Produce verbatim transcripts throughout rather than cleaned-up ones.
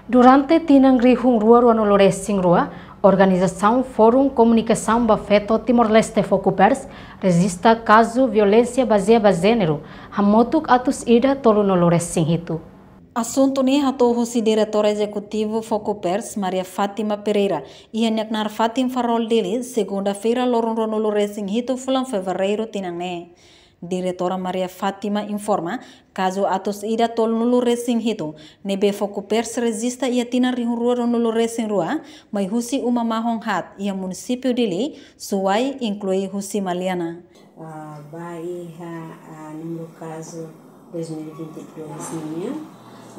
Durante tinan rihun rua ruanulu resin rua, organizasaun Forum Komunikasaun ba Feto Timor-Leste, Fokupers, rejista kazu violénsia bazeia ba jéneru hamutuk atus ida tolunulu resin hitu. Asuntu ne'e hato'o husi Diretora Ezekutiva Fokupers, Maria Fátima Pereira, iha nia knaar fatin Farol, Dili, segunda-feira, loron ruanulu resin hitu fulan Fevereiru tinan ne'e. Diretora Maria Fátima informa, kazu atus ida tolunulu resin hitu ne'ebé Fokupers rejista iha tinan rihun rua ruanulu resin rua, mai husi uma mahon haat iha munisípiu Dili, Suai, inklui husi Maliana. Ah, ba iha, ah, númeru kazu dois mil e vinte e dois nian,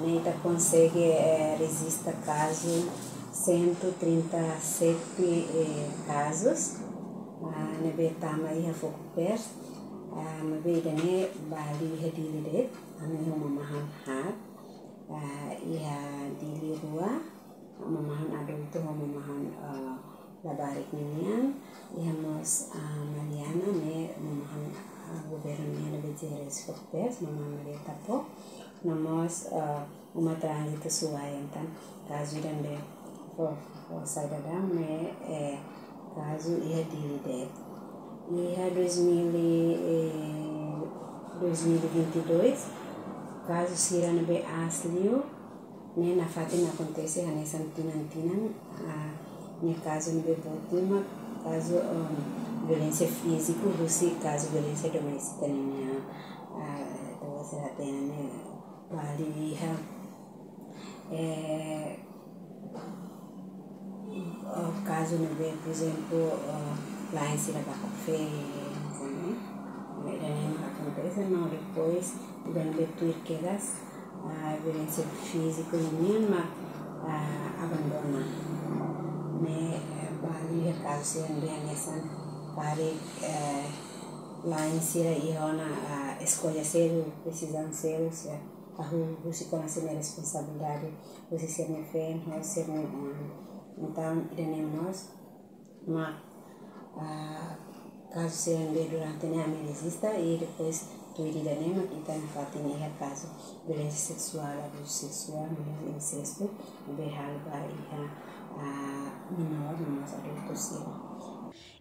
ne'e ita konsege, eh, rejista kazu cento e trinta e sete, eh, kazus, ah, ne'ebé tama iha Fokupers, ah, maibé ida-ne'e balu iha Dili de'it, ami iha uma mahon haat, ah, iha Dili rua, uma mahon adultu ho uma mahon, ah, labarik ninian, iha mós, ah, Maliana ne'e uma mahon, ah, governu nian ne'ebé jere Fokupers, uma mahon Maria Tapo, no mós, ah, uma tránzitu Suai, entaun kazu ida-ne'e fó, fó sai daudaun ne'e, eh, kazu iha Dili de'it. Iha dois mil e, eh, dois mil e vinte e dois, kazu sira ne'ebé aas liu, ne'e nafatin akontese hanesan tinan-tinan, ah, ne'e kazu ne'ebé boot liu mak kazu, um, violénsia fíziku, husi kazu violénsia doméstika nian, ah, ita-boot sira hatene ne'e balu iha, eh, eh, kazu ne'ebé, por ezemplu, eh, la'en sira ba kafé, ne'e, ne'e ida-ne'e mak akontese, no depois ida ne'ebé tuir kedas, ah, violénsia fíziku nian mak, ah, abandona. Ne'e, eh, balu iha kazu sira ne'ebé hanesan karik, eh, la'en sira iha ona, ah, eskolla seluk, desizaun seluk, sira hahú husi kona sira-nia responsabilidade, husi sira-nia feen ho sira-nia oan. Entaun, ida-ne'e mós mak, ah, kazu sira ne'ebé durante ne'e ami rejista, i depois tuir ida-ne'e mak ita nafatin iha kazu violénsia seksuál, abuzu seksuál, no insestu, ne'ebé halo ba iha, ah, menór, no mós adultu sira.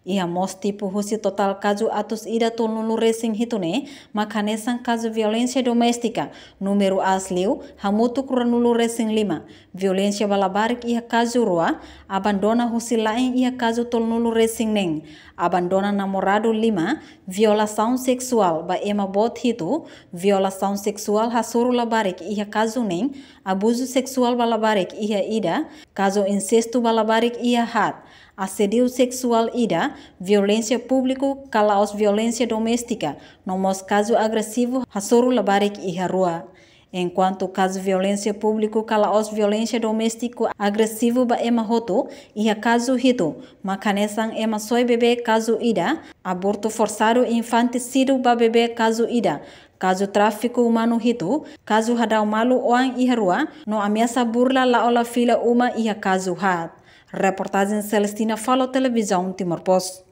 Iha mós tipu husi totál kazu atus ida tolunulu resin hitu ne'e, mak hanesan kazu violénsia doméstika, númeru aas liu, hamutuk ruanulu resin lima, violénsia ba labarik iha kazu rua, abandona husi la'en iha kazu tolunulu resin neen, abandona namoradu lima, violasaun seksuál ba ema boot hitu, violasaun seksuál hasoru labarik iha kazu neen, abuzu seksuál ba labarik iha ida, kazu insestu ba labarik iha haat, asédiu seksuál ida, violénsia públiku ka la'ós violénsia doméstika, no mós kazu agresivu hasoru labarik iha rua. Enkuantu kazu violénsia públiku ka la'ós violénsia doméstika agresivu ba ema hotu iha kazu hitu, mak hanesan ema soe bebé kazu ida, abortu forsadu, infantisídiu ba bebé kazu ida, kazu tráfiku umanu hitu, kazu hadau malu-oan iha rua, no ameasa burla la'o la fila uma iha kazu haat. Reportajen Celestina Falo, Televizaun Timor Post.